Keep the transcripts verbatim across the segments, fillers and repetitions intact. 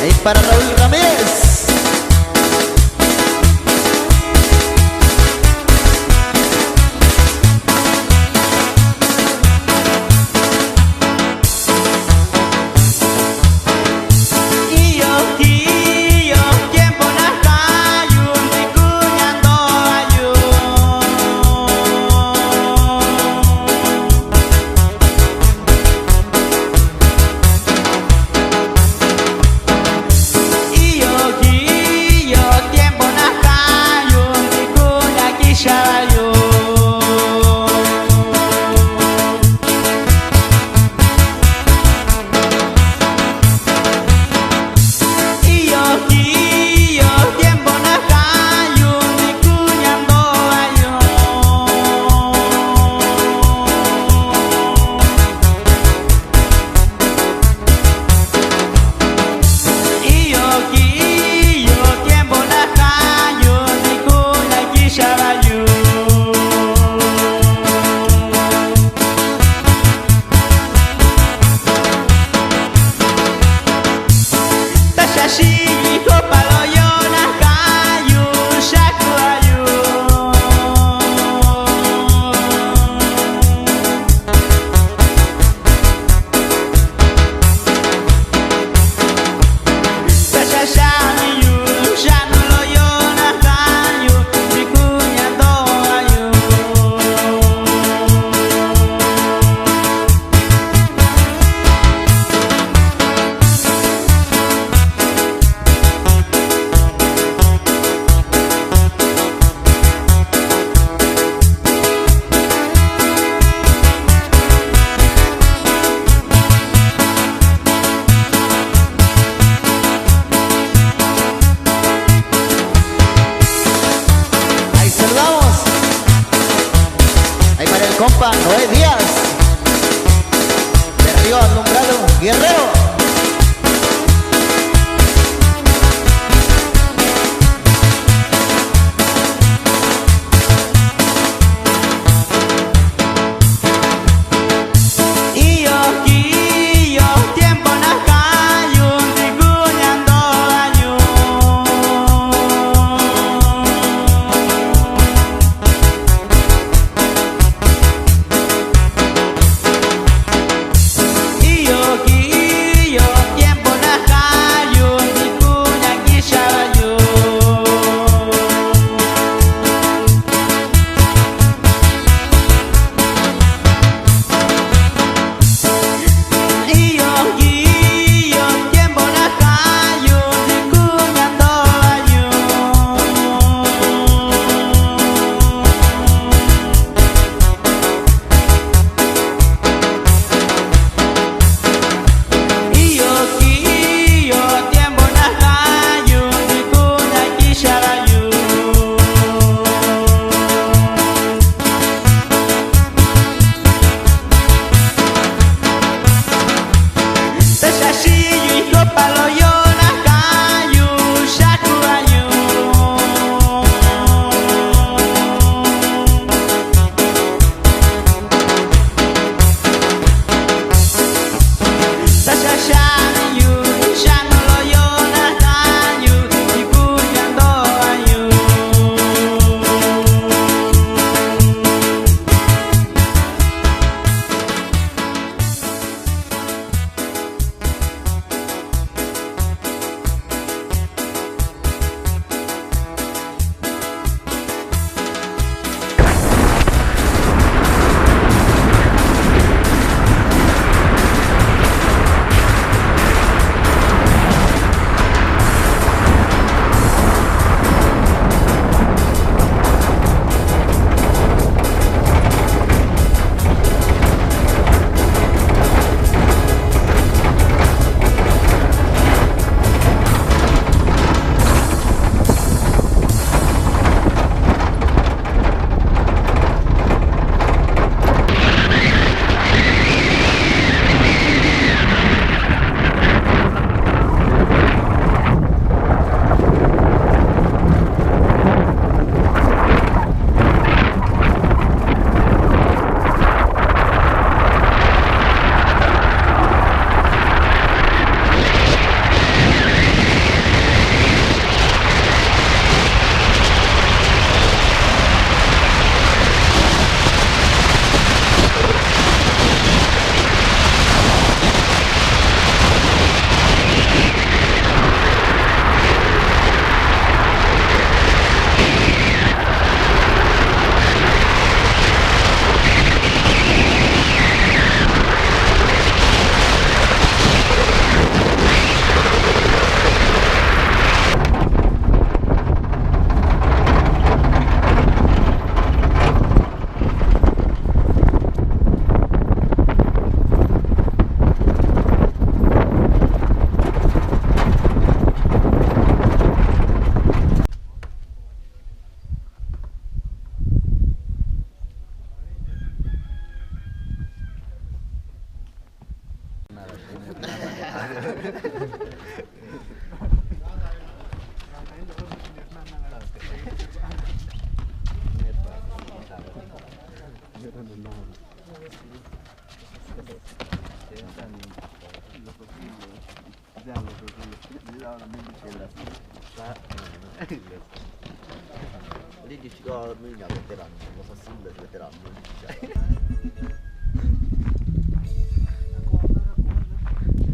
Ahí para Raúl Ramírez.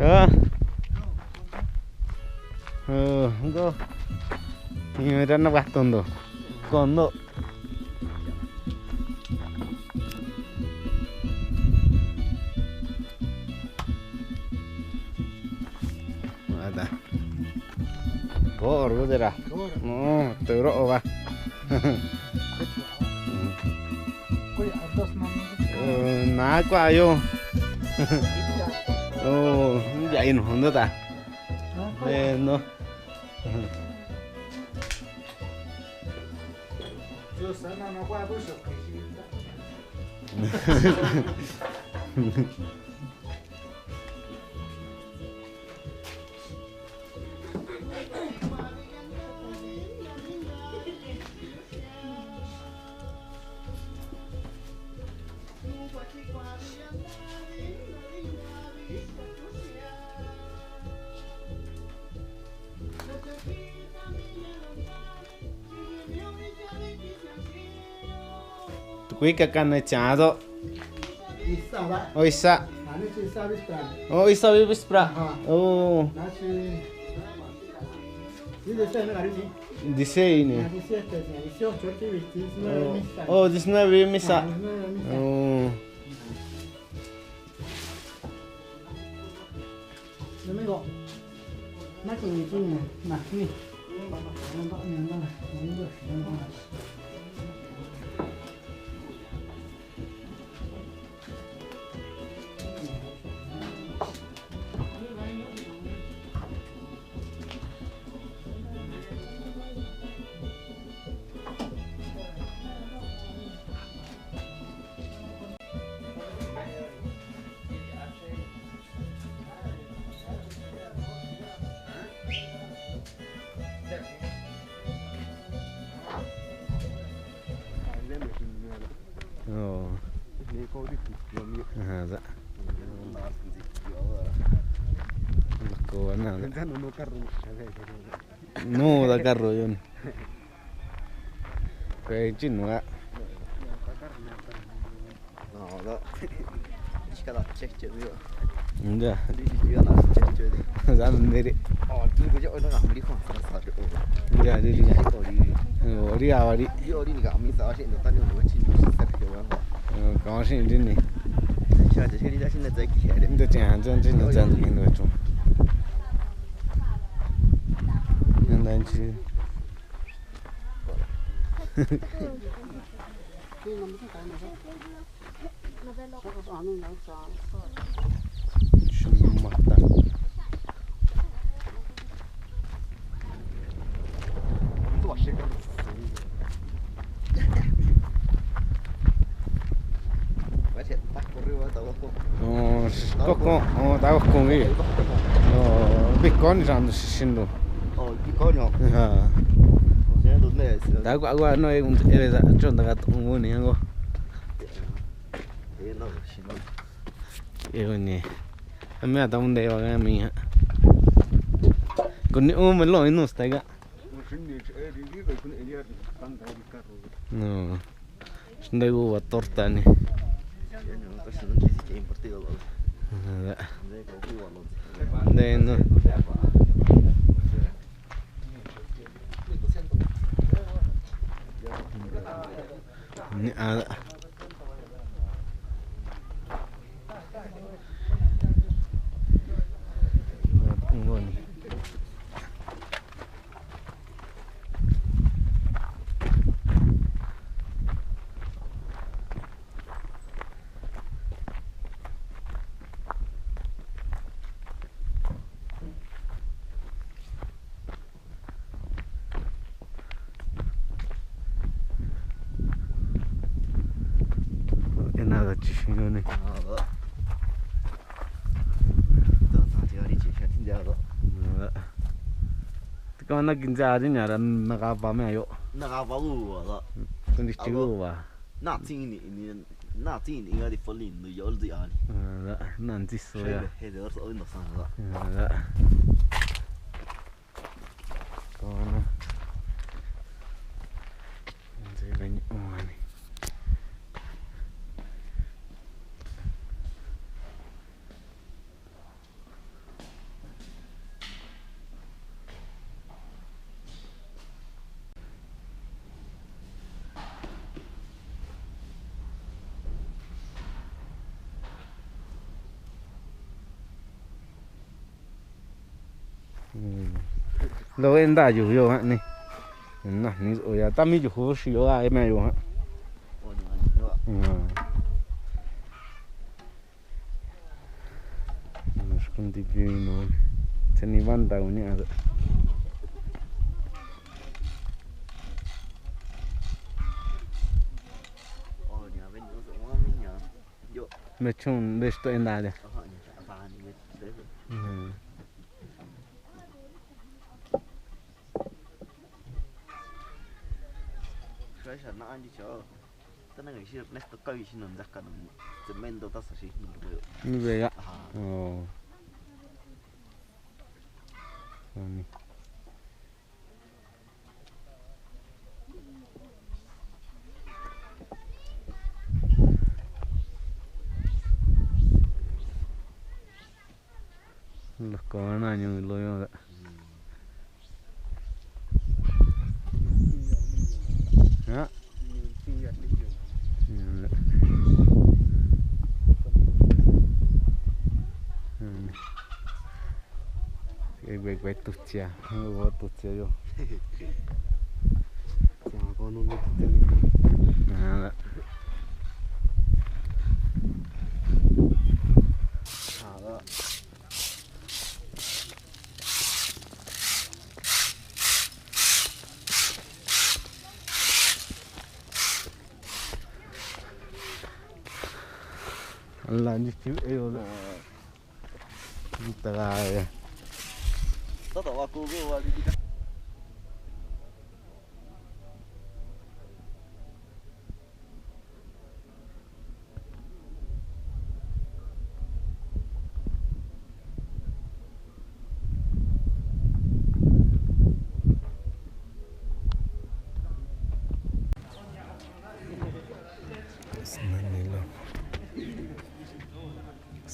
Ah. Eh, engko. Iñu ra na kuatuntu. Kono. Ada. Koro dera. Koro. No, turo va. Koi ardos nam. Eh, na kua yo. Oh, ya ino hondo ta. Eh, no. Tukui kakana chaado. Isa va. O isa. Ani chi isa vispra. O isa vispra. Aha. O. Nachi. Ni de sa na gari ni. Dieciséis ni. Diecisiete, dieciocho, diecinueve misa. O, diecinueve misa. Ah, diecinueve misa. O. Domingo. Io. Aha, za. Ko na. Nu da carro yo ni. Ko chinu ga. Ya. Za nere. Ya, ya, ya. Ori a vari. Kama sin rini. Nda chan chan chin na chan kin na chun. Nda chi. Shumata. Oo, koko, oo, ta koko ngi. Oo, piko ni santu xixintu. Oo, piko ni. Haa. Ta kua kua no e kuntu eve sa chonta ka tu nguni yango. Evo ni. Ami ata munde va ga mi ha. Kuni u me lo inu sta ga. No. Sndai uva torta ni. Nde no. Ni a. Ena da chi xinyo ni. Tika na kinza ri nya ra na ka pa me ayo. Na ka pa u wa. Kun di chi u wa. Na tini ni, na tini ga di folin du yol di ani. Na nzi so ya. He de or so no san da. Loo e ntaa yuju yoo a ni. Najani so'o ya, ta mi yuju xi yoo a mia yoo a. Xikun ntivi nuu teni vanta kuni a. Mechun de sto enda de. Xa na'a nticha. Tana ngai xi nesto kai xi nunzaka nung cemento ta sa xi nung. Ni vega. Aha. Oh. Ani. Loko na ñu'u loo yoo ra. Kuai kuai tuchia, kuai tuchia yoo. Ala nchi chiu eo la. Nta ga ya. Tata wa ku ku wa di di ka.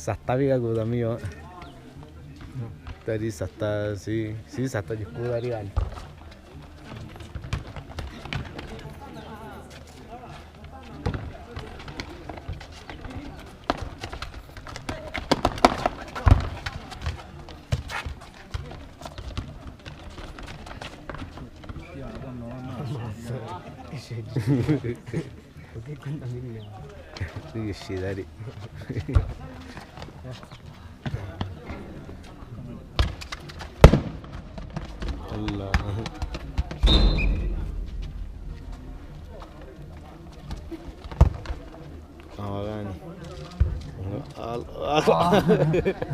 Sata vi ka ku tami yo. Tari sata si, si sata yuku tari ani. Ni xidari. Ala. Awagani. Al-, al-,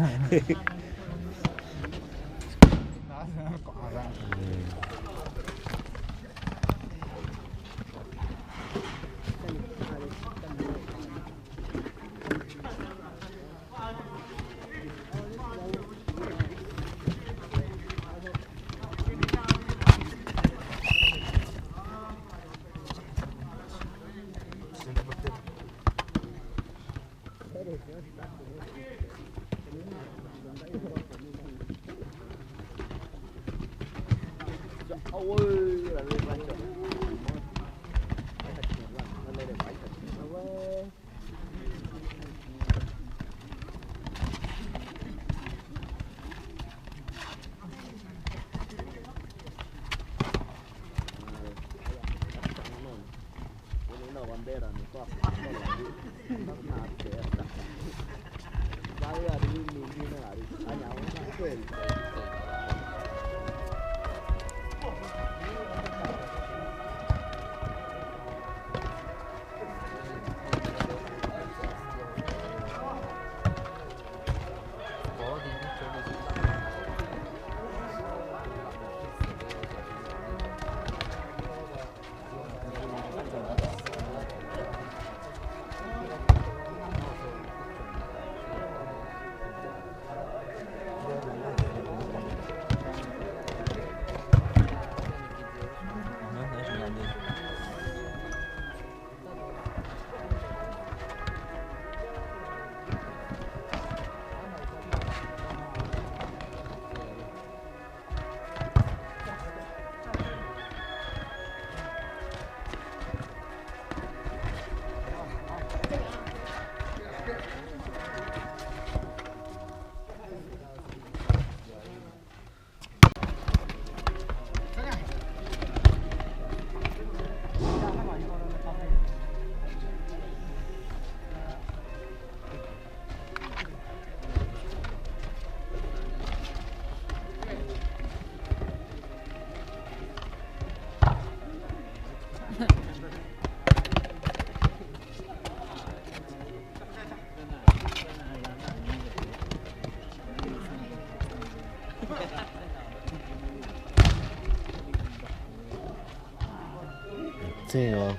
Sí, va.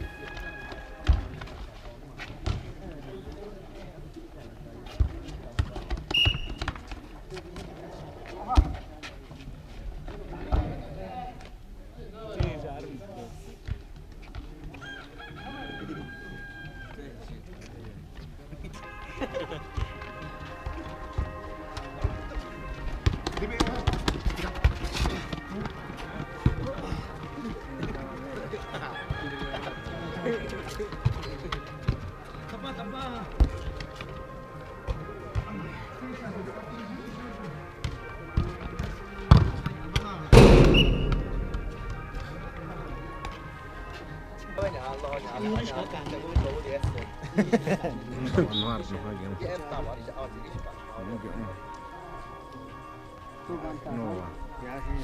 No va.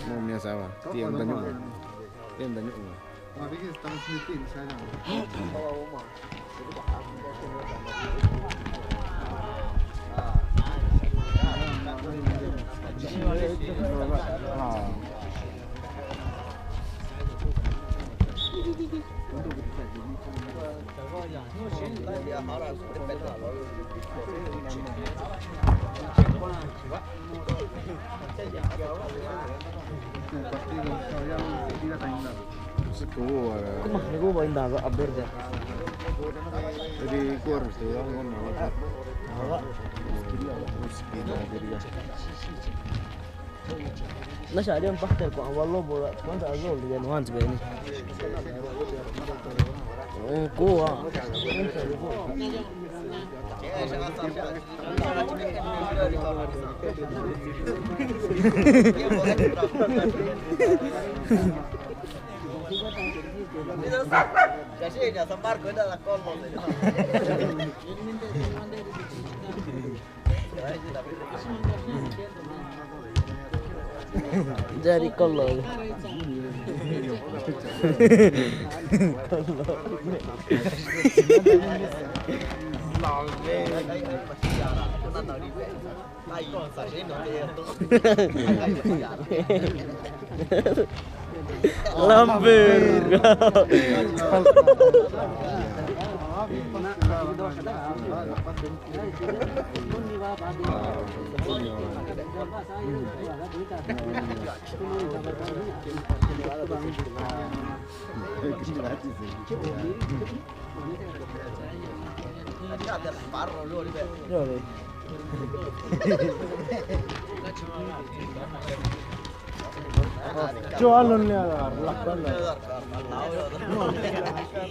No, mira, sabe. Tienda ñu'u. Tienda ñu'u. Kuma, ni kuva inda a verde. Ri kuva rute ya, no, no. Na xa'a ri un pastel kua'a vaa lobo ra, kuanta azul ri ya no antes veni. Un kuva. Yari kolo. La verga. Yo, alun le, la, la. No,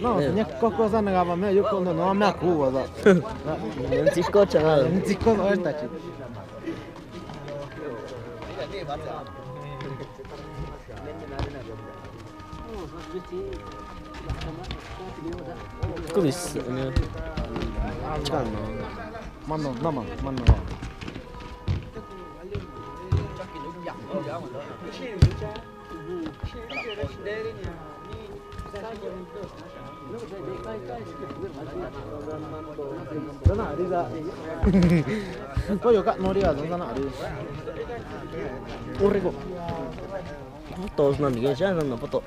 no, nya koko sa na ga ma me, yo ko no, no me ku wa sa. Ni chiko cha. Ni chiko no esta chi. Kuris, ne. Mano, nama, mano. Sana ri sa. Ko yo ka no ri sa sana ri. Uriko. Poto na ni ke cha na poto.